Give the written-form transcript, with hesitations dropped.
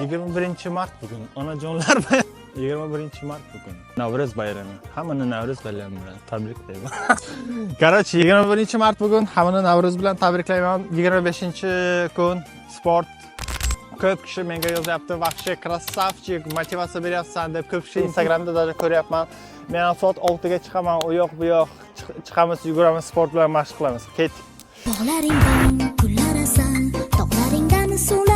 21-mart bugun. Onajonlar bayrami. 21-mart bugun. Navro'z bayrami. Hammani Navro'z bayrami bilan tabriklayman. Короче, 21-mart bugun, hammani Navro'z bilan tabriklayman. 25-kun sport. Ko'p kishi menga yozyapti, "Вообще красавчик, motivatsiya beryapsan", deb ko'p kishi Instagramda даже ko'ryapman. Men ham soat 6 ga chiqaman, u yoq bu yoq chiqamiz, yuguramiz, sport bilan mashq qilamiz. Ketdik. Bog'laringdan gullar, asal, tog'laringdan suvlar.